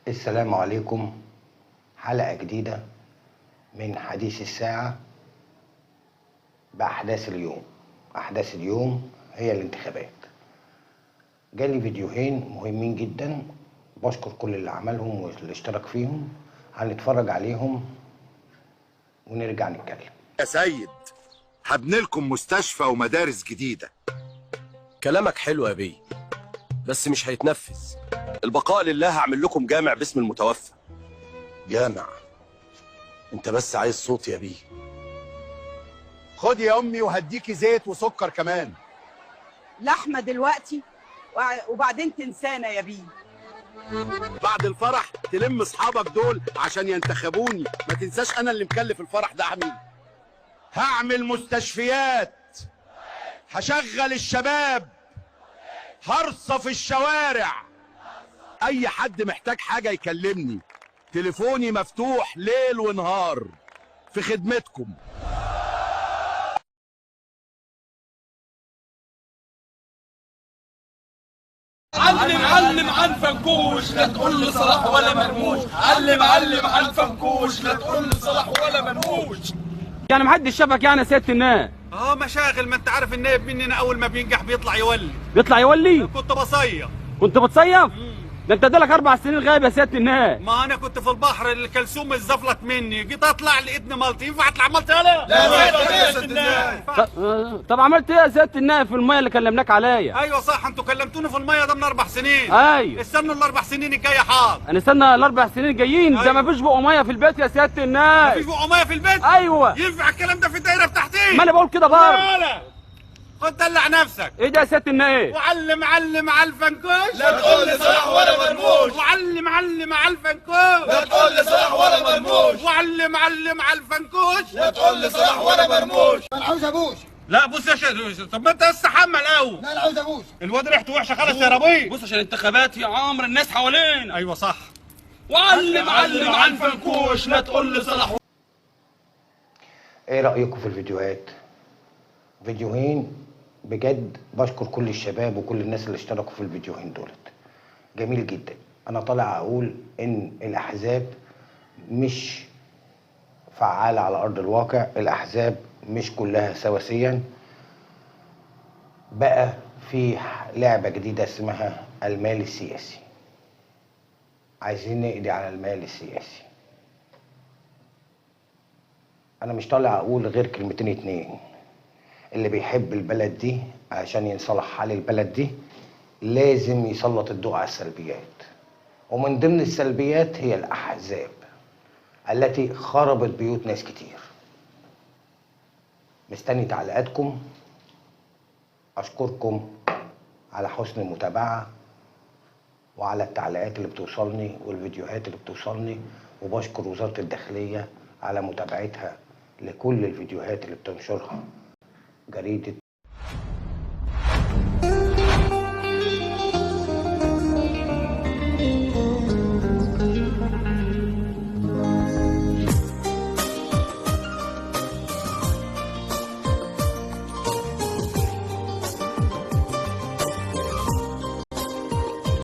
السلام عليكم. حلقة جديدة من حديث الساعة بأحداث اليوم. أحداث اليوم هي الانتخابات. جالي فيديوهين مهمين جدا، بشكر كل اللي عملهم واللي اشترك فيهم. هنتفرج عليهم ونرجع نتكلم. يا سيد، هبني لكم مستشفى ومدارس جديدة. كلامك حلو يا بيه، بس مش هيتنفذ. البقاء لله، هعمل لكم جامع باسم المتوفى. جامع؟ انت بس عايز صوت يا بيه. خد يا امي وهديكي زيت وسكر كمان. لحمة دلوقتي وبعدين تنسانا يا بيه. بعد الفرح تلم اصحابك دول عشان ينتخبوني. ما تنساش انا اللي مكلف الفرح ده. هعمل مستشفيات، هشغل الشباب، هرصف الشوارع. اي حد محتاج حاجة يكلمني، تليفوني مفتوح ليل ونهار في خدمتكم. علم علم عن فنكوش، لا تقول لي صلاح ولا مرموش. علم علم عن فنكوش، لا تقول لي صلاح ولا مرموش. يعني محدش شافك يعني يا سيادة النائب؟ مشاغل، ما انت عارف النائب مننا اول ما بينجح بيطلع يولي. بيطلع يولي؟ كنت بصيف. كنت بتصيف؟ ده انت ادالك 4 سنين غايب يا سيادة النائب. ما انا كنت في البحر، الكلسوم اتزفلت مني، جيت اطلع لقيتني مالطي. ينفع اطلع مالطي يالا؟ لا يا سيادة النائب. طب عملت ايه يا سيادة النائب في المية اللي كلمناك عليا؟ ايوه صح، انتوا كلمتوني في المية ده من 4 سنين. ايوه، استنوا ال4 سنين الجاية. حاضر، هنستنى ال4 سنين الجايين. أيوة. ده مفيش بقى مية في البيت يا سيادة النائب. مفيش بقى مية في البيت؟ ايوه. ينفع الكلام ده في الدايرة بتاعتي؟ ما انا بقول كده برضه. خد دلع نفسك. ايه ده يا سيادة النائب؟ وعلم علم على الفنكوش، لا تقول لي صلاح ولا مرموش. وعلم علم على الفنكوش، لا تقول لي صلاح ولا مرموش. وعلم علم على الفنكوش، لا تقول لي صلاح ولا مرموش. انا عاوز ابوس. لا بص يا شيخ، طب ما انت استحمى الاول. لا انا عاوز ابوس. الواد ريحته وحشة خالص يا ربيع. بص عشان الانتخابات يا عمرو الناس حوالينا. ايوه صح. وعلم علم على الفنكوش، لا تقول لي صلاح. ايه رايكم في الفيديوهات؟ فيديوهين بجد، بشكر كل الشباب وكل الناس اللي اشتركوا في الفيديوهين دولت. جميل جدا. انا طالع اقول ان الاحزاب مش فعالة على ارض الواقع، الاحزاب مش كلها سواسيا. بقى في لعبة جديدة اسمها المال السياسي. عايزين نقضي على المال السياسي. انا مش طالع اقول غير كلمتين اتنين. اللي بيحب البلد دي عشان ينصلح حال البلد دي لازم يسلط الضوء على السلبيات، ومن ضمن السلبيات هي الأحزاب التي خربت بيوت ناس كتير. مستني تعليقاتكم. أشكركم على حسن المتابعة وعلى التعليقات اللي بتوصلني والفيديوهات اللي بتوصلني، وبشكر وزارة الداخلية على متابعتها لكل الفيديوهات اللي بتنشرها جريدة